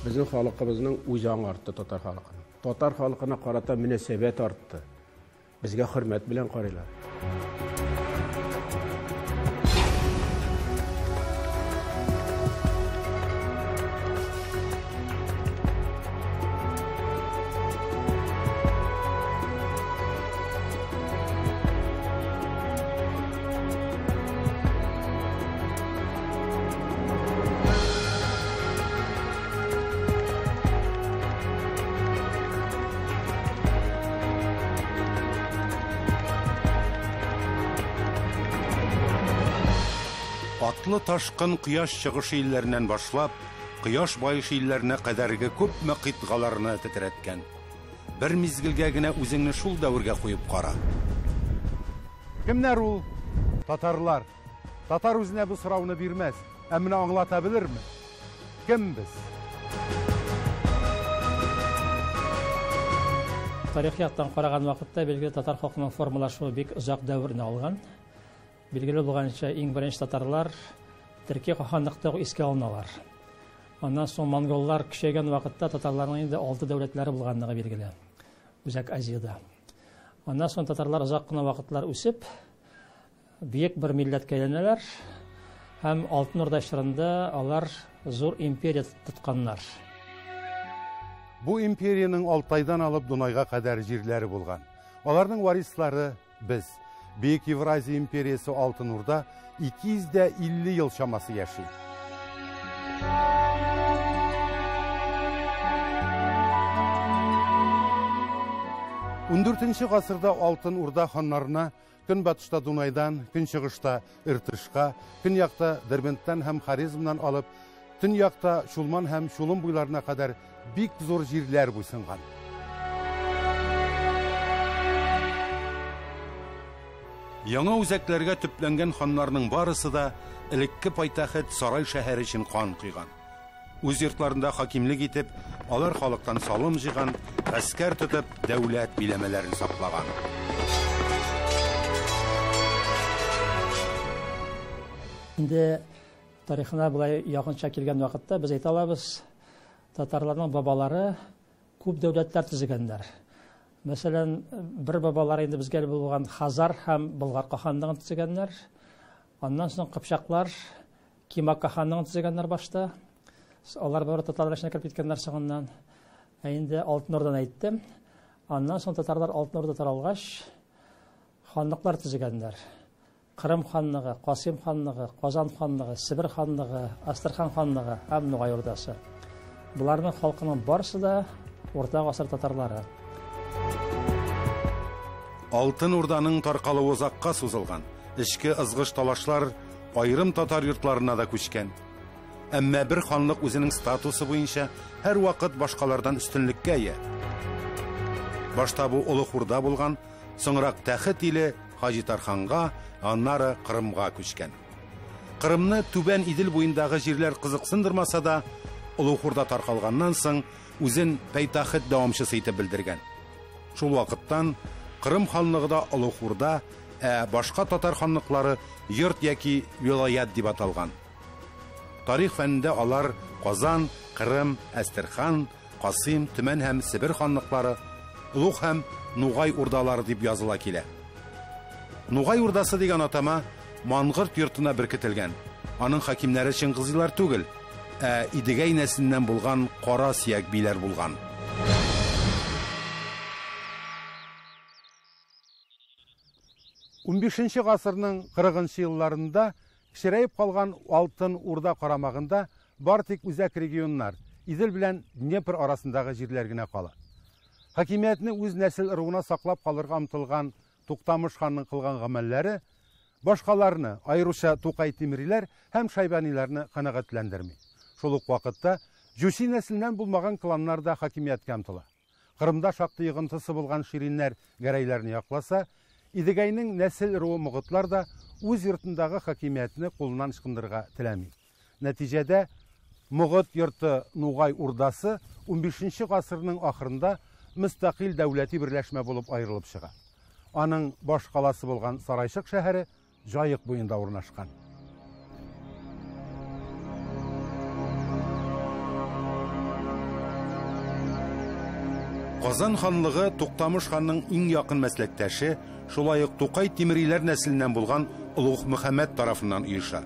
Безнең халкыбызның үз аңы артты, татар халкының. Татар халкына карата мөнәсәбәт артты. Безгә хөрмәт белән карыйлар. Атлы ташкын кояш чыгышы илләреннән башлап, кояш баешы илләренә кадәрге күпме кыйтгаларны тетрәткән. Бер мизгелгә генә үзеңне шул дәвергә куеп кара. Кемнәр ул? Татарлар. Татар үзенә бу сорауны бирмәс, ә менә аңлата белерме? Кем без? Тарихи яктан караган вакытта, билгеле, татар халкының формалашуы бик озак дәверне алган. Билгеле булганча, иң беренче татарлар төрки каханлыкта ук искә алыналар. Аннан соң монголлар көчәйгән вакытта татарларның инде 6 дәүләтләре булганлыгы билгеле Үзәк Азиядә. Аннан соң татарлар озак кына вакытлар үсеп, бөек бер милләткә әйләнәләр һәм Алтын Урда чорында алар зур империя тотканнар. Бу империянең Алтайдан алып Дунайга кадәр җирләре булган. Аларның варислары без. Бөек Евразия империясе Алтын Урда 250 ел чамасы яши. Ундүртенче гасырда Алтын Урда ханнарына көнбатышта Дунайдан, көнчыгышта Иртышка, көньякта Дербенттан һәм Хорезмнан алып, төньякта Чулман һәм Чулым буйларына кадәр бик зур җирләр буйсынган. Яңа үзәкләргә төпләнгән ханнарның барысы да элекке пайтәхет Сарай шәһәре өчен кан койган. Үз йортларында хакимлек итеп, алар халыктан салым җыйган, гаскәр тотып, дәүләт биләмәләрен саклаган. Инде тарихына болай якынча килгән вакытта без әйтә алабыз, татарларның бабалары күп дәүләтләр төзегәннәр. Мәсәлән, бер бабалары инде безгә булган Хазар һәм Болгар каханлыгын төзегәннәр. Аннан соң кыпчаклар Кимак каханлыгын төзегәннәр башта. Алар бары татарлар эченә кереп киткәннәр соңыннан. Ә инде Алтын Урданы әйттем. Аннан соң татарлар Алтын Урда таралгач, ханлыклар төзегәннәр. Кырым ханлыгы, Касыйм ханлыгы, Казан ханлыгы, Себер ханлыгы, Астрахань ханлыгы һәм Нугай Урдасы. Буларның халкының барысы да урта гасыр татарлары. Алтын Урданың таркалуы озакка сузылган. Эчке ызгыш талашлар аерым татар йортларына да күчкән. Әмма бер ханлык үзенең статусы буенча һәрвакыт башкалардан өстенлеккә ия. Башта бу Олуг Урда булган, соңрак тәхет иле Хаҗи Тарханга, аннары Кырымга күчкән. Кырымны Түбән Идел буендагы җирләр кызыксындырмаса да, Олуг Урда таркалганнан соң үзен пайтәхет дәвамчысы итеп белдергән. Шул вакыттан Кырым ханлыгы да Олуг Урда, ә башка татар ханлыклары йорт яки вилаят дип аталган. Тарих фәнендә алар Казан, Кырым, Әстерхан, Касыйм, Төмән һәм Себер ханлыклары, Олуг һәм Нугай урдалары дип языла килә. Нугай урдасы дигән атама Мангырт йортына беркетелгән. Аның хакимнәре Чыңгызилар түгел, ә Идегәй нәселеннән булган кара сөяк биләр булган. Унбишенче гасырның кырыгынчы елларында кечерәеп калган Алтын Урда карамагында бар тик үзәк регионнар, Идел белән Днепр арасындагы җирләр генә кала. Хакимиятне үз нәсел ыруына саклап калырга омтылган Туктамыш ханның кылган гамәлләре башкаларны, аеруча Тукай Тимриләр һәм Шайбаниларны канәгатьләндерми. Шул ук вакытта Җүси нәселеннән булмаган кланнар да хакимияткә омтыла. Кырымда шактый йогынтысы булган Шириннәр Гәрәйләрне якласа, Идегәйнең нәсел ыруы Могытлар да үз йортындагы хакимиятне кулыннан ычкындырырга теләми. Нәтиҗәдә Могыт йорты Нугай Урдасы унбишенче гасырның ахырында мөстәкыйль дәүләти берләшмә булып аерылып чыга. Аның баш каласы булган Сарайчык шәһәре Җаек буенда урнашкан. Казан ханлыгы Туктамыш ханның иң якын мәсләктәше, шулай ук Тукай Тимериләр нәселеннән булган Олуг Мөхәммәд тарафыннан оеша.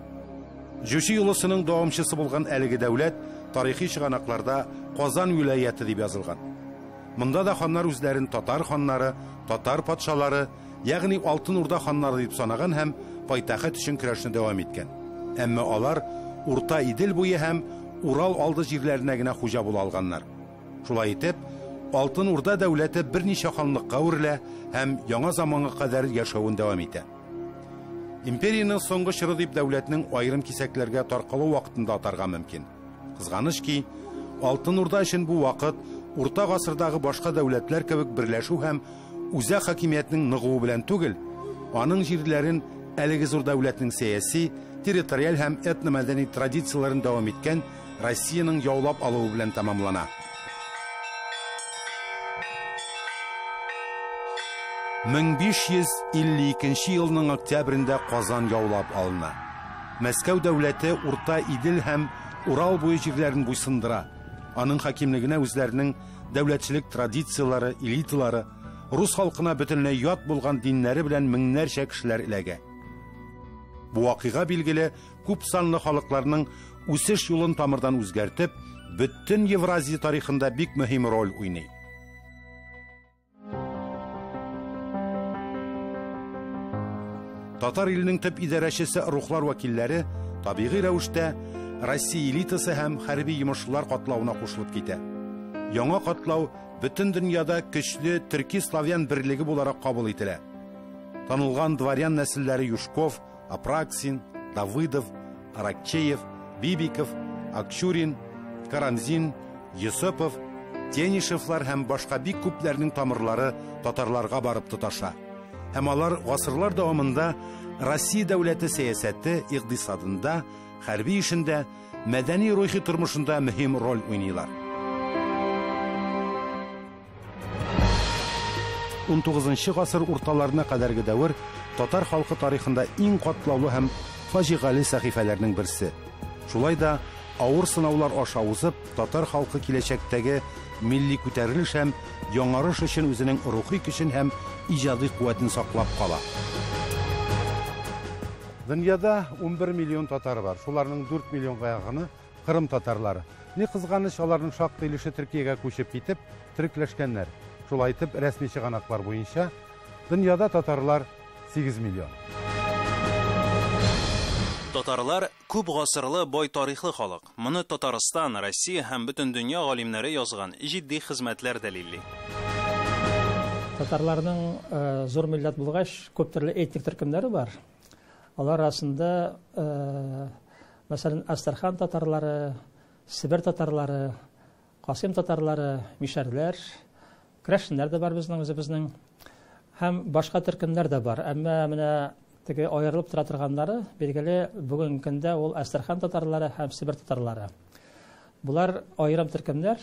Җучи улусының дәвамчысы булган әлеге дәүләт тарихи чыганакларда Казан вилаяте дип язылган. Монда да ханнар үзләрен татар ханнары, татар патшалары, ягъни Алтын Урда ханнары дип санаган һәм пайтәхет өчен көрәшне дәвам иткән. Әмма алар Урта Идел буе һәм Урал алды җирләренә генә хуҗа була алганнар. Шулай итеп, Алтын Урда дәүләте берничә ханлыкка үрелә һәм яңа заманга кадәр яшәвен дәвам итә. Империянең соңгы чоры дип дәүләтнең аерым кисәкләргә таркалу вакытында атарга мөмкин. Кызганыч ки, Алтын Урда өчен бу вакыт Урта гасырдагы башка дәүләтләр кебек берләшү һәм үзәк хакимиятнең ныгуы белән түгел, аның җирләрен әлеге зур дәүләтнең сәяси, территориаль һәм этномәдәни традицияләрен дәвам иткән Россиянең яулап алуы белән тәмамлана. 1552 елның октябрендә Казан яулап алына. Мәскәү дәүләте Урта Идел һәм Урал буе җирләрен буйсындыра. Аның хакимлегенә үзләренең дәүләтчелек традицияләре, элиталары, рус халкына бөтенләй ят булган диннәре белән меңнәрчә кешеләр эләгә. Бу вакыйга билгеле күп санлы халыкларның үсеш юлын тамырдан үзгәртеп, бөтен Евразия тарихында бик мөһим роль уйный. Татар иленең төп идарәчесе рухлар вәкилләре табигый рәвештә Россия элитасы һәм хәрби йомышлар катлавына кушылып китә. Яңа катлау бөтен дөньяда көчле төрки-славян берлеге буларак кабул ителә. Танылган дворян нәселләре Юшков, Апраксин, Давыдов, Аракчеев, Бибиков, Акчурин, Карамзин, Йосыпов, Тенишевлар һәм башка бик күпләрнең тамырлары татарларга барып тоташа. Һәм алар гасырлар дәвамында Россия дәүләте сәясәте, икътисадында, хәрби эшендә, мәдәни рухи тормышында мөһим роль уйныйлар. 19 гасыр урталарына кадәрге дәвер татар халкы тарихында иң катлаулы һәм фаҗигале сәхифәләрнең берсе. Шулай да авыр сынаулар аша узып, татар халкы киләчәктәге милли күтәрелеш һәм яңарыш өчен үзенең рухи көчен һәм иҗади куәтен саклап кала. Дөньяда 11 миллион татар бар. Шуларның 4 миллионга якыны Кырым татарлары. Ни кызганыч, аларның шактый өлеше Төркиягә күчеп китеп, төрекләшкәннәр. Шулай итеп, рәсми чыганаклар буенча дөньяда татарлар 8 миллион. Татарлар күп гасырлы бай тарихлы халык. Моны Татарстан, Россия һәм бөтен дөнья галимнәре язган җитди хезмәтләр дәлилли. Татарларның зур милләт булгач, күп төрле этник төркемнәре бар. Алар арасында, мәсәлән, Астрахань татарлары, Себер татарлары, Касыйм татарлары, мишәрләр, керәшеннәр дә бар безнең үзебезнең һәм башка төркемнәр дә бар. Әмма менә теге аерылып тора торганнары, билгеле, бүгенге көндә ул Астрахань татарлары һәм Себер татарлары. Булар аерым төркемнәр,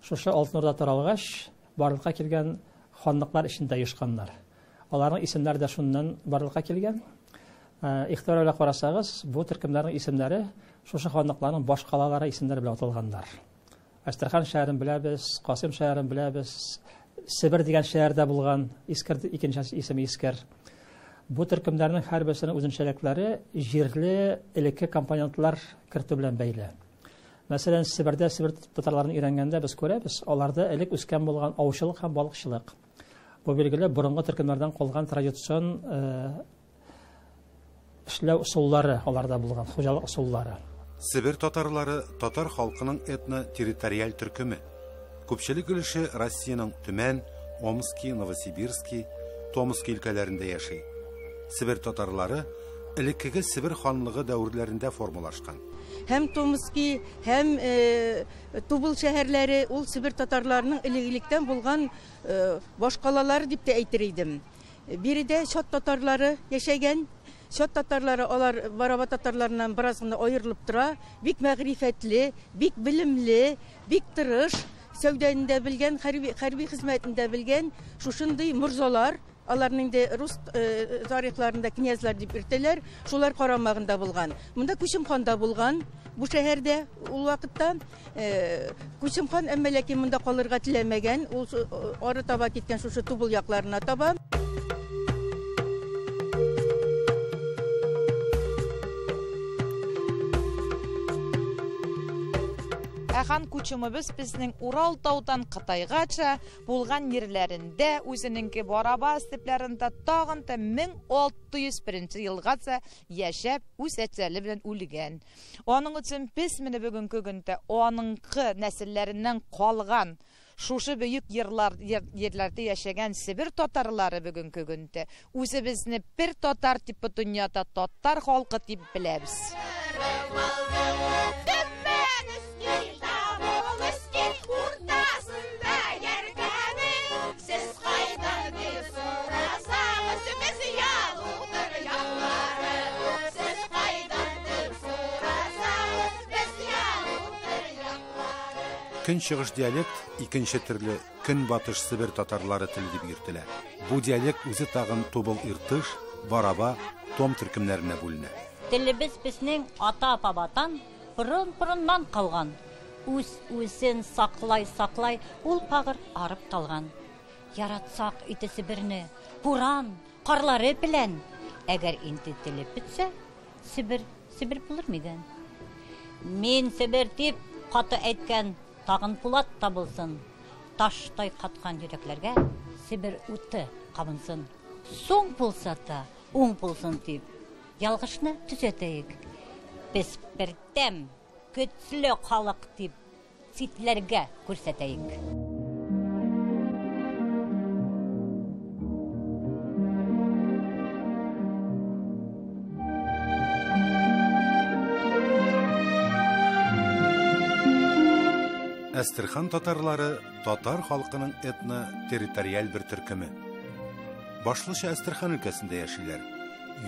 шушы Алтын Урда таралгач, барлыкка килгән ханлыклар эчендә оешканнар. Аларның исемнәре дә шуннан барлыкка килгән. Игътибар белән карасагыз, бу төркемнәрнең исемнәре шушы ханлыкларның баш калалары исемнәре белән аталганнар. Астрахань шәһәрен беләбез, Касыйм шәһәрен беләбез, Себер дигән шәһәрдә булган Искер, икенче исеме Искер. Бу төркемнәрнең һәрберсенең үзенчәлекләре җирле элекке компонентлар кертү белән бәйле. Мәсәлән, Себердә Себер татарларын өйрәнгәндә без күрәбез, аларда элек үскән булган аучылык һәм балыкчылык. Бу билгеле борынгы төркемнәрдән калган традицион эшләү ысуллары аларда булган, хуҗалык ысуллары. Себер татарлары татар халкының этно-территориаль төркеме. Күпчелек өлеше Россиянең Төмән, Омски, Новосибирски, Томски өлкәләрендә яши. Себер татарлары элеккеге Себер ханлыгы дәверләрендә формалашкан. Һәм Томски, һәм Тубыл шәһәрләре ул Себер татарларының элек-электән булган башкалалары дип тә әйтер идем. Биредә чат татарлары яшәгән. Чат татарлары алар Бараба татарларыннан бераз гына аерылып тора. Бик мәгърифәтле, бик белемле, бик тырыш, сәүдәне дә белгән, хәрби хезмәтен дә белгән шушындый морзалар, аларны инде рус тарихларында князьлар дип йөртәләр, шулар карамагында булган. Монда Күчем хан да булган. Бу шәһәрдә ул вакытта Күчем хан әмма ләкин монда калырга теләмәгән, ул ары таба киткән шушы Тубыл якларына таба. Ә хан Күчемебез безнең Урал таудан Кытайгача булган җирләрендә, үзенеңке Бараба степләрендә тагын да 1601 елгача яшәп, үз әтәле белән үлгән. Аның өчен без менә бүгенге көндә аныңкы нәселләреннән калган шушы бөек ерләрдә яшәгән Себер татарлары бүгенге көндә үзебезне бер татар дип дөньяда татар халкы дип беләбез. Көнчыгыш диалект икенче төрле көнбатыш Себер татарлары теле дип йөртелә. Бу диалект үзе тагын Тубыл Иртыш, Бараба, Том төркемнәренә бүленә. Телебез безнең ата-бабадан борын-борыннан калган. Үз-үзен саклай-саклай ул пагыр арып талган. Яратсак ите Себерне, буран, карлары белән. Әгәр инде теле бетсә, Себер, Себер булыр микән? Мин Себер дип каты әйткән тагын пулат табылсын. Таштай каткан йөрәкләргә Себер уты кабынсын. Соң булса да, уң булсын дип, ялгышны төзәтәйек. Без бердәм, көчле халык дип, читләргә күрсәтәйек. Әстерхан татарлары татар халкының этно-территориаль бер төркеме. Башлыча Әстерхан өлкәсендә яшиләр.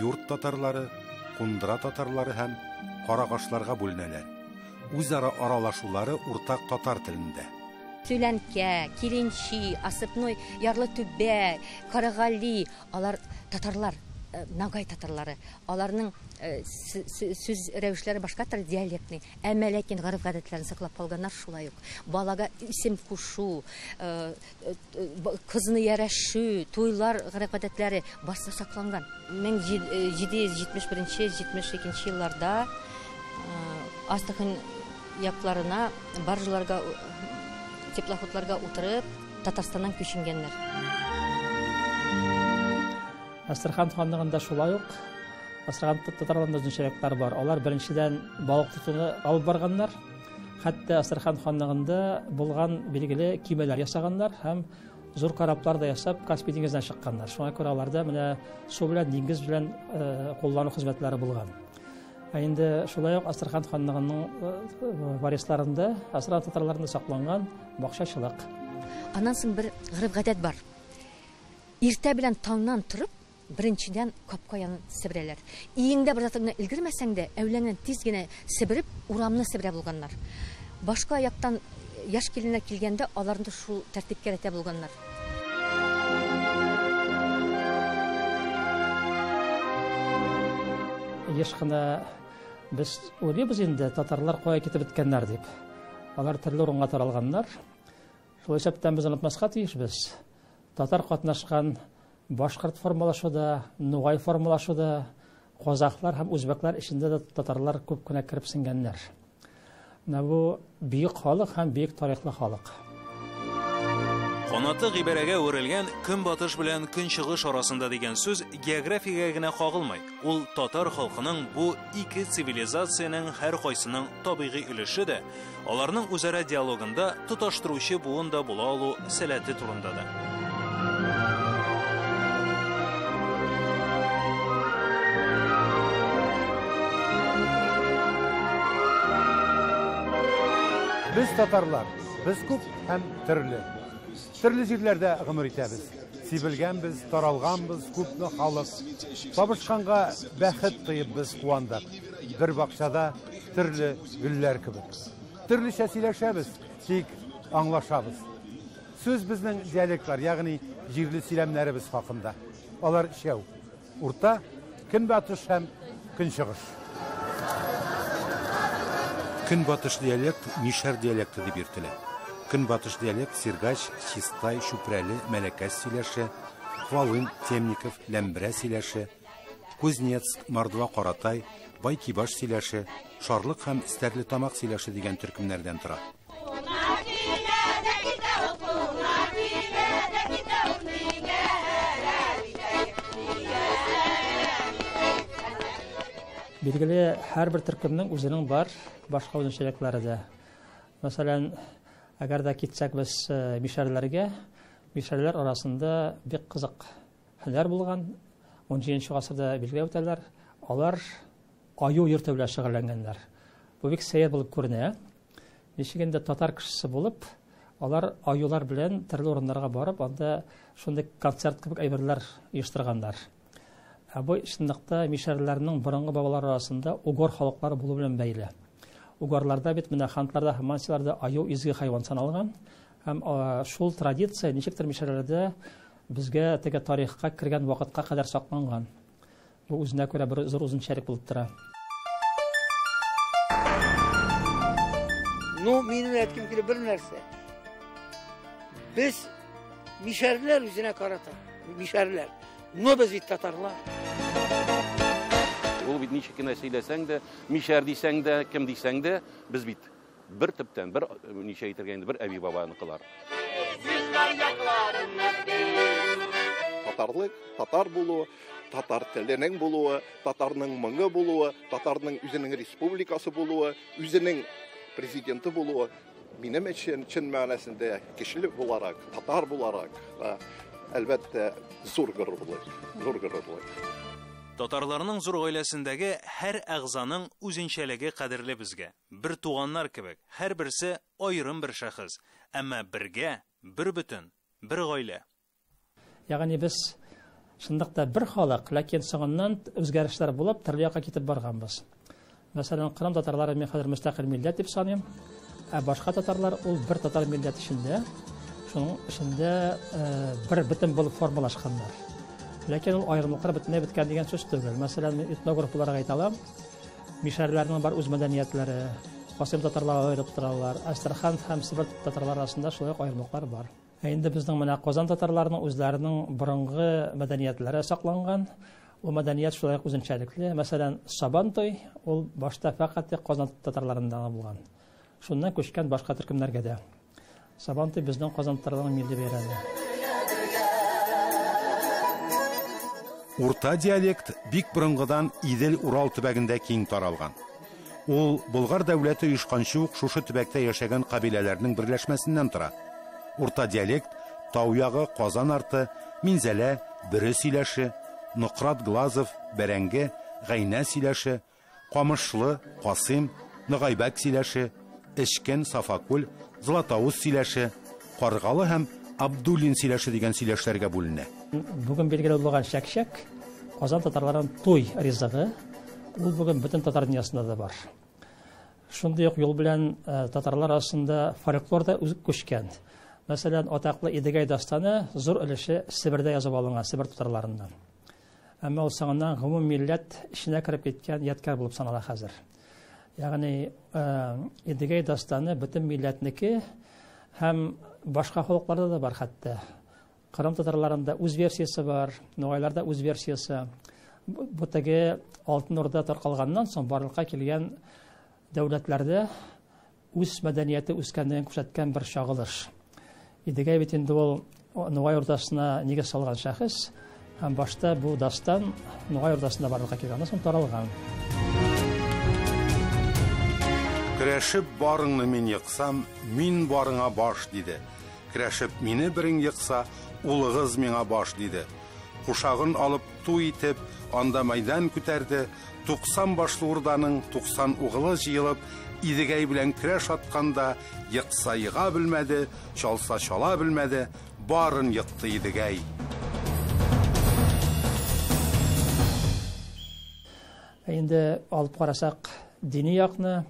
Юрт татарлары, Кундра татарлары һәм карагашларга бүленәләр. Үзара аралашулары уртак татар телендә. Сүләнкә, Киренчи, Асыпной, Ярлы Түбә, Карагали, алар татарлар, нагай татарлары. Аларның сүз рәвешләре башка төрле, диалектный. Әмма ләкин гореф-гадәтләрен саклап калганнар шулай ук. Балага исем кушу, кызны ярәшү, туйлар гореф-гадәтләре барысы сакланган. 1771-72 елларда Астрахань якларына баржаларга, теплоходларга утырып, Татарстаннан күченгәннәр. Әстерхан ханлыгында шулай ук Әстерхан татарларында үзенчәлекләр бар. Алар беренчедән балык тотуны алып барганнар. Хәтта Әстерхан ханлыгында булган билгеле кимәләр ясаганнар һәм зур кораблар да ясап Каспий диңгезенә чыкканнар. Шуңа күрә аларда менә су белән, диңгез белән куллану хезмәтләре булган. Ә инде шулай ук Әстерхан ханлыгының варисларында, Әстерхан татарларында сакланган бакчачылык. Аннан соң бер гореф-гадәт бар. Иртә белән таңнан торып, беренчедән капка янын себерәләр. Иеңдә бер затыңны өлгермәсәң дә, әүләңнән тиз генә себереп, урамны себерә булганнар. Башка яктан яшь киленнәр килгәндә, аларны шул тәртипкә рәтә булганнар. Еш кына без уйлыйбыз инде, татарлар кая китеп беткәннәр дип. Алар төрле урынга таралганнар. Шул исәптән без онытмаска тиешбез. Татар катнашкан башкорт формалашуда, нугай формалашуда, казахлар һәм үзбәкләр эчендә дә татарлар күп кенә кереп сеңгәннәр. Менә бу бөек халык һәм бөек тарихлы халык. Канаты гыйбарәгә үрелгән көнбатыш белән көнчыгыш арасында дигән сүз географиягә генә кагылмый. Ул татар халкының бу ике цивилизациянең һәр кайсының табигый өлеше дә, аларның үзара диалогында тоташтыручы буын да була алу сәләте турында да. Без татарлар, без күп һәм төрле. Төрле җирләрдә гомер итәбез. Сибелгәнбез, таралганбыз, күпме халык. Табышканга бәхет тоеп без куандык. Бер бакчада төрле гөлләр кебек. Төрлечә сөйләшәбез, тик аңлашабыз. Сүз безнең диалектлар, ягъни җирле сөйләмнәребез хакында. Алар өчәү: урта, көнбатыш һәм көнчыгыш. Көнбатыш диалект мишәр диалекты дип йөртелә. Көнбатыш диалект Сергач, Чистай, Чүпрәле, Мәләкәс сөйләше, Хвалын, Темников, Ләмберә сөйләше, Кузнецк, Мордва Каратай, Байкибаш сөйләше, Шарлык һәм Стәрлетамак сөйләше дигән төркемнәрдән тора. Билгеле, һәрбер төркемнең үзенең бар башка үзенчәлекләре дә. Мәсәлән, әгәр дә китсәк без мишәрләргә, мишәрләр арасында бик кызык һөнәр булган. 17 гасырда билгеләп үтәләр. Алар аю йөртү белән шөгыльләнгәннәр. Бу бик сәер булып күренә. Ничек инде татар кешесе булып, алар аюлар белән төрле урыннарга барып, анда шундый концерт кебек әйберләр оештырганнар. Ә бу чынлыкта мишәрләрнең борынгы бабалары арасында угор халыклары булу белән бәйле. Угорларда бит менә хантларда һәм мансиларда аю изге хайван саналган. Һәм шул традиция ничектер мишәрләрдә безгә теге тарихка кергән вакытка кадәр сакланган. Бу үзенә күрә бер зур үзенчәлек булып тора. Ну, минем әйткем килә бер нәрсә. Без мишәрләр үзенә карата, мишәрләр. Но без бит татарлар. Ул бит ничек кенә сөйләсәң дә, мишәр дисәң дә, кем дисәң дә, без бит бер төптән, бер ничә әйтергә инде, бер әби бабаныкылар. Татарлык, татар булуы, татар теленең булуы, татарның моңы булуы, татарның үзенең республикасы булуы, үзенең президенты булуы минем өчен чын мәгънәсендә кешелек буларак, татар буларак, әлбәттә, зур горурлык, зур горурлык. Татарларның зур гаиләсендәге һәр әгъзаның үзенчәлеге кадерле безгә. Бер туганнар кебек, һәрберсе аерым бер шәхес, әмма бергә, бер бөтен, бер гаилә. Ягъни без чынлыкта бер халык, ләкин соңыннан үзгәрешләр булып, төрле якка китеп барганбыз. Мәсәлән, Кырым татарлары мин хәзер мөстәкыйль милләт дип саныйм, ә башка татарлар ул бер татар милләт эчендә, шуның эчендә бер бөтен булып формалашканнар. Ләкин ул аерымлыклар бөтенләй беткән дигән сүз түгел. Мәсәлән, мин этнограф буларак әйтә алам, мишәрләрнең бар үз мәдәниятләре, Касыйм татарлары аерып торалар, Әстерхан һәм Себер татарлары арасында шулай ук аерымлыклар бар. Ә инде безнең менә Казан татарларының үзләренең борынгы мәдәниятләре сакланган. Ул мәдәният шулай ук үзенчәлекле. Мәсәлән, Сабантуй ул башта фәкать тик Казан татарларында гына булган. Шуннан күчкән башка төркемнәргә дә. Сабантуй безнең Казан татарларының милли бәйрәме. Урта диалект бик борынгыдан Идел-Урал төбәгендә киң таралган. Ул Болгар дәүләте оешканчы ук шушы төбәктә яшәгән кабиләләрнең берләшмәсеннән тора. Урта диалект Тау ягы, Казан арты, Минзәлә, Бөре сөйләше, Нократ Глазов, Бәрәңге, Гайнә сөйләше, Камышлы, Касыйм, Ногайбәк сөйләше, Эчкен, Сафакүл, Златоуст сөйләше, Каргалы һәм Абдуллин сөйләше дигән сөйләшләргә бүленә. Бүген билгеле булган чәкчәк Казан татарларының туй ризыгы, ул бүген бөтен татар дөньясында да бар. Шундый ук юл белән татарлар арасында фольклор да үз күчкән. Мәсәлән, атаклы Идегәй дастаны зур өлеше Себердә язып алынган, Себер татарларыннан. Әмма ул соңыннан гомум милләт эченә кереп киткән ядкәр булып санала хәзер. Ягъни Идегәй дастаны бөтен милләтнеке һәм башка халыкларда да бар хәтта. Кырым татарларында үз версиясе бар, ногайларда үз версиясе. Бу теге Алтын Урда таркалганнан соң барлыкка килгән дәүләтләрдә үз мәдәнияте үскәнлеген күрсәткән бер чагылыш. Идегәй бит инде ул Ногай Урдасына нигез салган шәхес, һәм башта бу дастан Ногай Урдасында барлыкка килгән, аннан соң таралган. Көрәшеп барыңны мин ексам, мин барыңа баш, диде. Көрәшеп мине берең екса, улыгыз миңа баш, диде. Кушагын алып туй итеп, анда майдан күтәрде, 90 башлы урданың 90 угылы җыелып, Идегәй белән көрәш атканда, екса ега белмәде, чалса чала белмәде, барын екты Идегәй. Инде алып карасак, дини якны,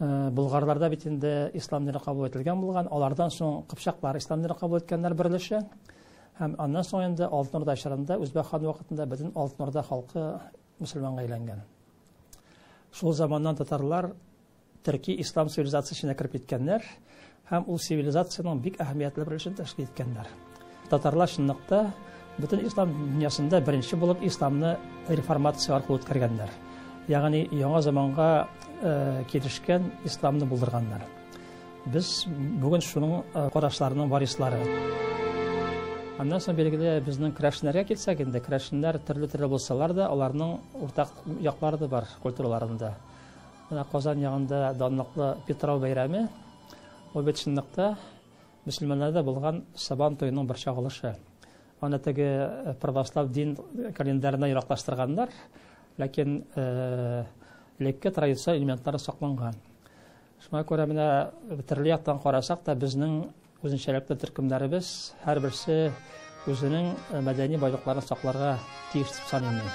Болгарларда бит инде ислам дине кабул ителгән булган, алардан соң кыпчаклар ислам дине кабул иткәннәр бер өлеше. Һәм аннан соң инде Алтын Урда чорында, Үзбәк хан вакытында бөтен Алтын Урда халкы мөселманга әйләнгән. Шул заманнан татарлар төрки ислам цивилизациясенә кереп киткәннәр һәм ул цивилизациянең бик әһәмиятле бер өлешен тәшкил иткәннәр. Татарлар чынлыкта бөтен ислам дөньясында беренче булып исламны реформация аркылы үткәргәннәр. Ягъни яңа заманга килешкән исламны булдырганнар. Без бүген шуның карашларының варислары. Аннан соң билгеле безнең керәшеннәргә килсәк инде, керәшеннәр төрле-төрле булсалар да, аларның уртак яклары да бар культураларында. Менә Казан ягында данлыклы Питрау бәйрәме, ул бит чынлыкта мөселманнарда булган Сабан туеның бер чагылышы. Аны теге православ дин календарына яраклаштырганнар, ләкин элекке традицион элементлары сакланган. Шуңа күрә менә төрле яктан карасак та, безнең үзенчәлекле төркемнәребез һәрберсе үзенең мәдәни байлыкларын сакларга тиеш дип саныйм мин.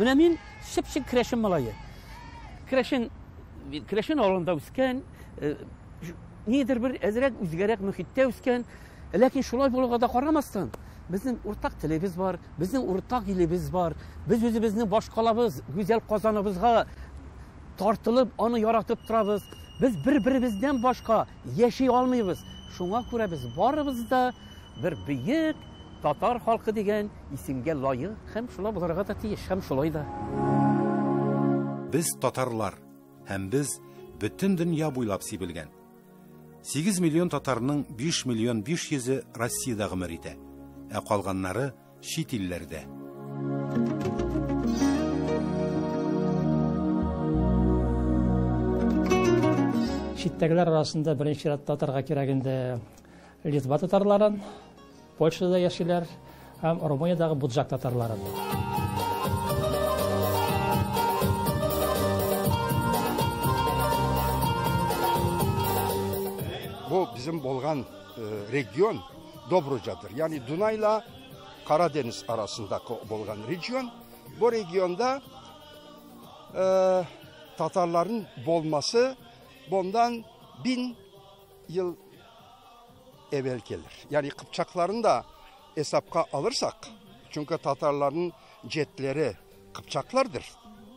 Менә мин чып-чын керәшен малае. Керәшен, керәшен авылында үскән, нидер бер әзрәк үзгәрәк мөхиттә үскән. Ләкин шулай булуга да карамастан, безнең уртак телебез бар, безнең уртак илебез бар. Без үзебезнең башкалабыз, гүзәл Казаныбызга тартылып, аны яратып торабыз. Без бер-беребездән башка яши алмыйбыз. Шуңа күрә без барыбыз да бер бөек татар халкы дигән исемгә лаек һәм шулай булырга да тиеш, һәм шулай да. Без татарлар һәм без бөтен дөнья буйлап сибелгән. 8 миллион татарның 5 миллион 500-е Россиядә гомер итә, ә калганнары чит илләрдә. Читтәгеләр арасында беренче чиратта атарга кирәк инде Литва татарларын, Польшада яшиләр һәм Румыниядәге Буджак татарларын. Бу bizim bolgan region Dobruca'dır. Yani Dunay'la Karadeniz arasındaki bolgan region. Bu regionda Tatarların bolması bundan 1000 yıl evvel gelir. Yani Kıpçakların da hesapka alırsak, çünkü Tatarların cetleri Kıpçaklardır.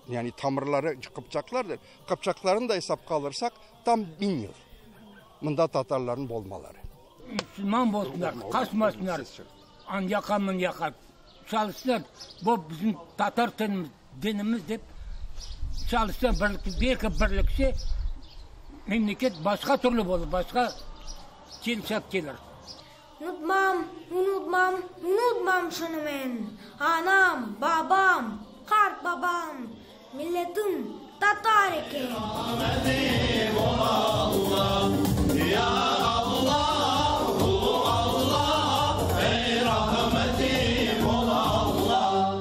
Yani tamırları Kıpçaklardır. Kıpçakların da hesapka alırsak tam 1000 yıl. Bunda Tatarların bolmaları. Müslüman bolsunlar, kaçmasınlar, an yakamın yakar. Çalışsınlar, bu bizim Tatar tenimiz, dinimiz deyip çalışsınlar, birlik, belki birlikse memleket başka türlü olur, başka kelişak gelir. Unutmam, unutmam, unutmam şunu men. Anam, babam, kart babam, milletim Tatar eken. Ya Allahu Allah, ey rahmetim ol Allah.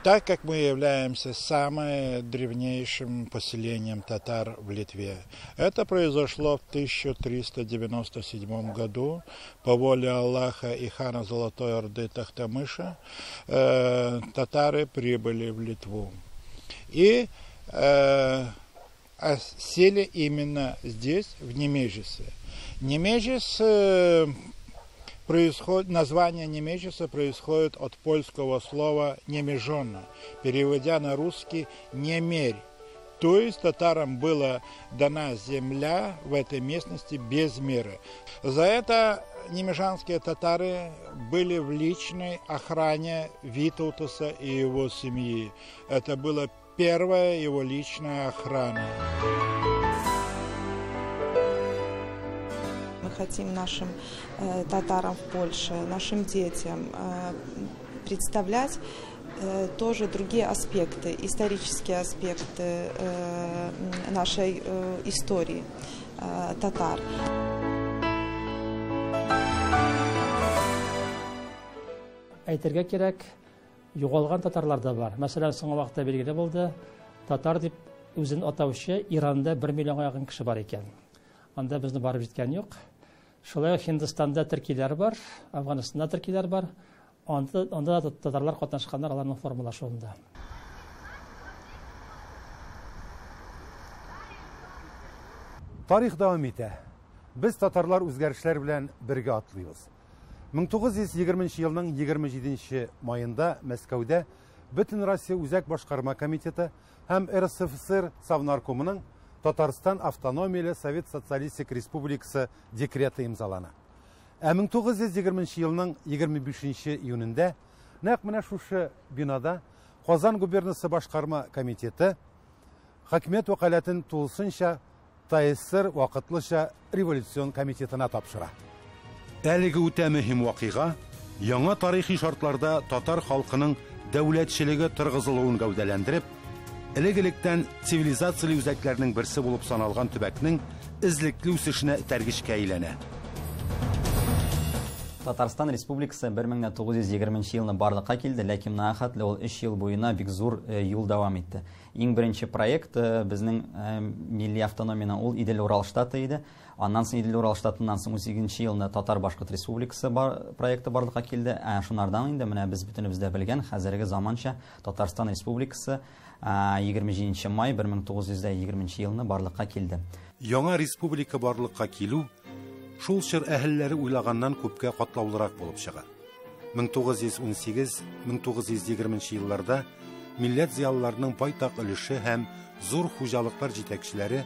Так как мы являемся самым древнейшим поселением татар в Литве. Это произошло в 1397 году по воле Аллаха и хана Золотой Орды Тахтамыша. Татары прибыли в Литву и сели именно здесь, в Немежисе. Немежис название Немежиса происходит от польского слова «немежона», переводя на русский «немерь». То есть татарам была дана земля в этой местности без меры. За это немежанские татары были в личной охране Витаутаса и его семьи. Это была первая его личная охрана. Мы хотим нашим татарам в Польше, нашим детям представлять тоже другие аспекты, исторические аспекты нашей истории татар. Әйтергә кирәк, югалган татарлар да бар. Мәсәлән, соңгы вакытта билгеле булды, татар дип үзен атаучы Иранда 1 миллионга якын кеше бар икән. Анда безне барып җиткән юк. Шулай ук Һиндстанда төркиләр бар, Әфганстанда төркиләр бар. Анда, анда да татарлар катнашканнар аларның формалашуында. Тарих дәвам итә. Без татарлар үзгәрешләр белән бергә атлыйбыз. 1920 елның 27 маенда Мәскәүдә Бөтенроссия Үзәк башкарма комитеты һәм РСФСР Совнаркомының Татарстан автономияле Совет Социалистик Республикасы декреты имзалана. Ә 1920 елның 25 июнендә нәкъ менә шушы бинада Казан губернасы башкарма комитеты хакимият вәкаләтен тулысынча ТАССР вакытлыча революцион комитетына тапшыра. Әлеге үтә мөһим вакыйга яңа тарихи шартларда татар халкының дәүләтчелеге торгызылуын гәүдәләндереп, элек-электән цивилизацияле үзәкләрнең берсе булып саналган төбәкнең эзлекле үсешенә этәргечкә әйләнә. Татарстан Республикасы 1920 елны барлыкка килде, ләкин моңа хәтле ул 3 ел буена бик зур юл дәвам итте. Иң беренче проект безнең милли автономиянең ул Идел-Урал штаты иде. Аннан соң Идел-Урал штатыннан соң 18 елны Татар-Башкорт Республикасы бар, проекты барлыкка килде. Ә шунардан инде менә без бөтенебез дә белгән хәзерге заманча Татарстан Республикасы 27 май 1920 елны барлыкка килде. Яңа республика барлыкка килү шул чор әһелләре уйлаганнан күпкә катлаулырак булып чыга. 1918-1920 елларда милләт зыялыларының байтак өлеше һәм зур хуҗалыклар җитәкчеләре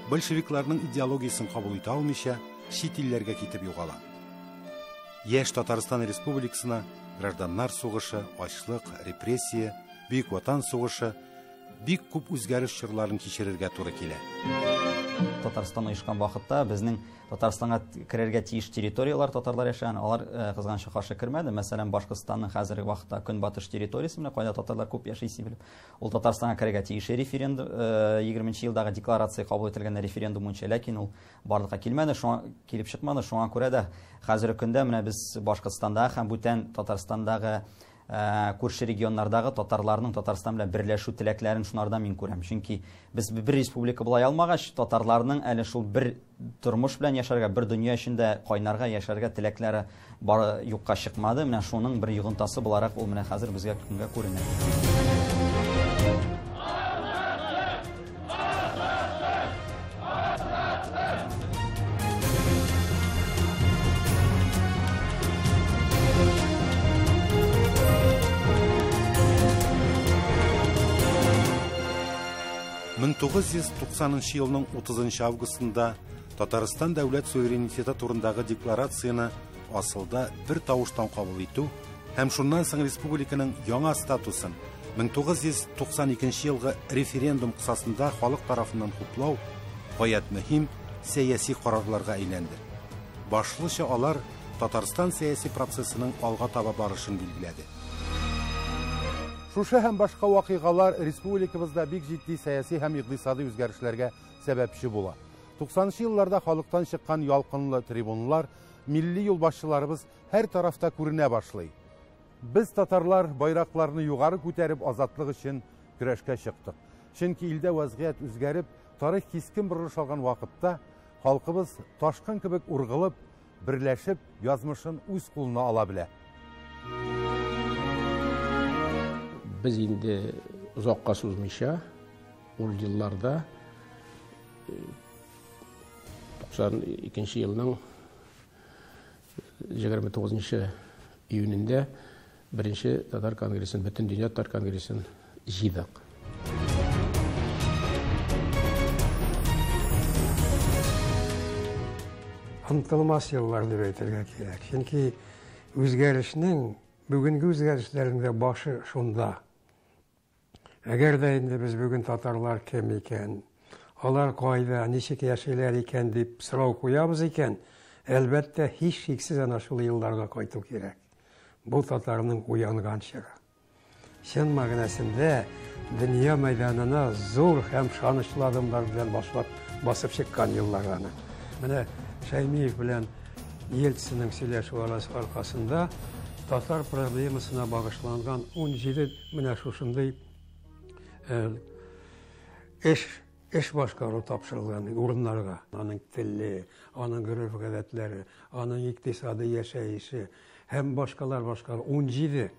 большевикларның идеологиясен кабул итә алмыйча чит илләргә китеп югала. Яшь Татарстан Республикасына гражданнар сугышы, ачлык, репрессия, Бөек Ватан сугышы бик күп үзгәреш чорларын кичерергә туры килә. Татарстан оешкан вакытта безнең Татарстанга керергә тиеш территорияләр татарлар яшәгән, алар кызганычка каршы кермәде. Мәсәлән, Башкортстанның хәзерге вакытта көнбатыш территориясе менә кайда татарлар күп яши сибелеп. Ул Татарстанга керергә тиеш референдум 20 елдагы декларация кабул ителгән референдум буенча, ләкин ул барлыкка килмәде, шуңа килеп чыкмады. Шуңа күрә дә хәзерге көндә менә без Башкортстандагы һәм бүтән Татарстандагы күрше регионнардагы татарларның Татарстан белән берләшү теләкләрен шунардан мин күрәм. Чөнки без бер республика була алмагач, татарларның әле шул бер тормыш белән яшәргә, бер дөнья эчендә кайнарга яшәргә теләкләре бары юкка чыкмады. Менә шуның бер йогынтысы буларак ул менә хәзер безгә көнгә күренә. 1990 елның 30 августында Татарстан дәүләт суверенитеты турындагы декларацияне асылда бер тавыштан кабул итү һәм шуннан соң республиканың яңа статусын 1992 елгы референдум кысасында халык тарафыннан хуплау гаять мөһим сәяси карарларга әйләнде. Башлыча алар Татарстан сәяси процессының алга таба барышын билгеләде. Шушы һәм башка вакыйгалар республикабызда бик җитди сәяси һәм икътисади үзгәрешләргә сәбәпче була. 90 елларда халыктан чыккан ялкынлы трибунлар, милли юлбашчыларыбыз һәр тарафта күренә башлый. Без татарлар байракларны югары күтәреп азатлык өчен көрәшкә чыктык. Чөнки илдә вазгыять үзгәреп, тарих кискен борылыш алган вакытта халкыбыз ташкын кебек ургылып, берләшеп, язмышын үз кулына ала белә. Без инде озакка сузмыйча, ул елларда 92 елның 29 июнендә беренче татар конгрессын, бөтен дөнья татар конгрессын җыйдык. Онытылмас еллар дип әйтергә кирәк. Чөнки үзгәрешнең, бүгенге үзгәрешләрнең дә башы шунда. Әгәр дә инде без бүген татарлар кем икән, алар кайда, ничек яшиләр икән дип сорау куябыз икән, әлбәттә, һичшиксез ана шул елларга кайту кирәк. Бу татарның уянган чоры. Чын мәгънәсендә дөнья мәйданына зур һәм шанычлы адымнар белән башлап басып чыккан еллар аны. Менә Шәймиев белән Ельцинның сөйләшү аркасында татар проблемасына багышланган 17 менә шушындый эш эш башкару тапшырылган урыннарга. Аның теле, аның гореф-гадәтләре, аның икътисады яшәеше һәм башкалар башкалар 17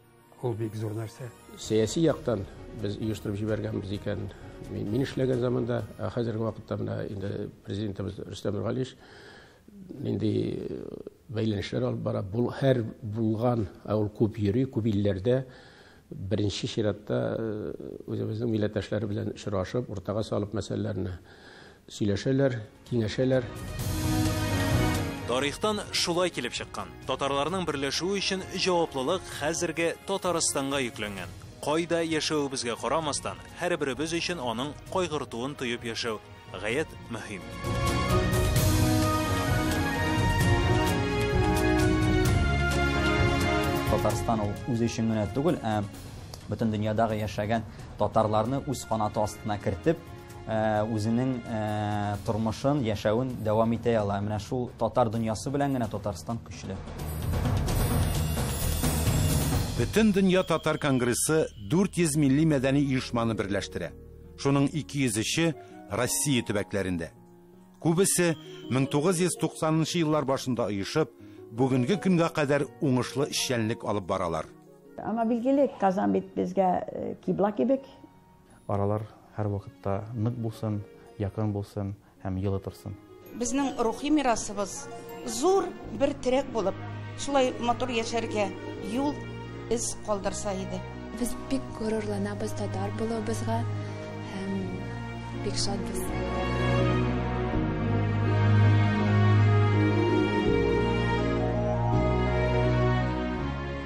ул бик зур нәрсә. Сәяси яктан без оештырып җибәргәнбез икән. Мин эшләгән заманда, ә хәзерге вакытта менә инде президентыбыз Рөстәм Нургалиевич нинди бәйләнешләр алып бара. Бу һәр булган, ә ул күп йөри, күп илләрдә беренче чиратта үзебезнең милләттәшләре белән очрашып, уртага салып мәсьәләләрне сөйләшәләр, киңәшәләр. Тарихтан шулай килеп чыккан. Татарларның берләшүе өчен җаваплылык хәзерге Татарстанга йөкләнгән. Кайда яшәвебезгә карамастан, һәрберебез өчен аның кайгыртуын тоеп яшәү гаять мөһим. Татарстан ул үзе өчен генә түгел, ә бөтен дөньядагы яшәгән татарларны үз канаты астына кертеп, үзенең тормышын, яшәвен дәвам итә ала. Менә шул татар дөньясы белән генә Татарстан көчле. Бөтен дөнья татар конгрессы 400 милли мәдәни оешманы берләштерә. Шуның 203-е Россия төбәкләрендә. Күбесе 1990 еллар башында оешып, бүгенге көнгә кадәр уңышлы эшчәнлек алып баралар. Ама билгеле, Казан бит безгә кибла кебек. Аралар һәр вакытта нык булсын, якын булсын һәм йылы торсын. Безнең рухи мирасыбыз зур бер терәк булып, шулай матур яшәргә юл эз калдырса иде. Без бик горурланабыз татар булуыбызга һәм бик шатбыз.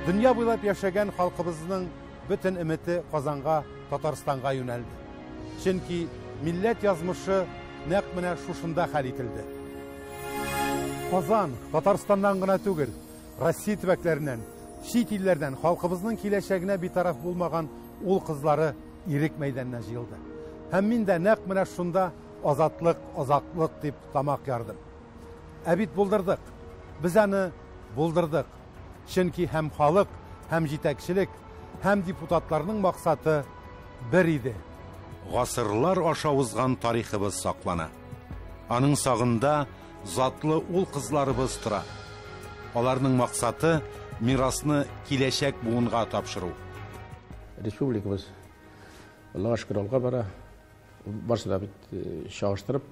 Дөнья буйлап яшәгән халкыбызның бөтен өмете Казанга, Татарстанга юнәлде. Чөнки милләт язмышы нәкъ менә шушында хәл ителде. Казан Татарстаннан гына түгел, Россия төбәкләреннән, чит илләрдән халкыбызның киләчәгенә битараф булмаган ул кызлары Ирек мәйданына җыелды. Һәм мин дә нәкъ менә шунда азатлык, азатлык дип тамак ярдым. Ә бит булдырдык. Без аны булдырдык. Чөнки һәм халык, һәм җитәкчелек, һәм депутатларның максаты бер иде. Гасырлар аша узган тарихыбыз саклана. Аның сагында затлы ул кызларыбыз тора. Аларның максаты мирасны киләчәк буынга тапшыру. Республикабыз Аллага шөкер алга бара. Барсы да бит чагыштырып,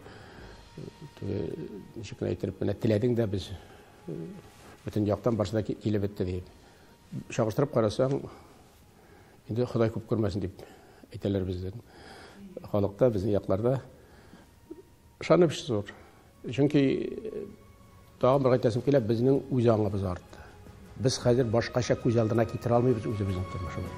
ничек кенә әйттереп, менә теләдең дә без бөтен яктан барсы да килеп бетте дип. Чагыштырып карасаң, инде Ходай күп күрмәсен дип әйтәләр безнең халыкта, безнең якларда. Ышаныч зур. Чөнки тагын бер әйтәсем килә, безнең үз аңыбыз артты. Без хәзер башкача күз алдына китерә алмыйбыз үзебезнең тормышыбызны.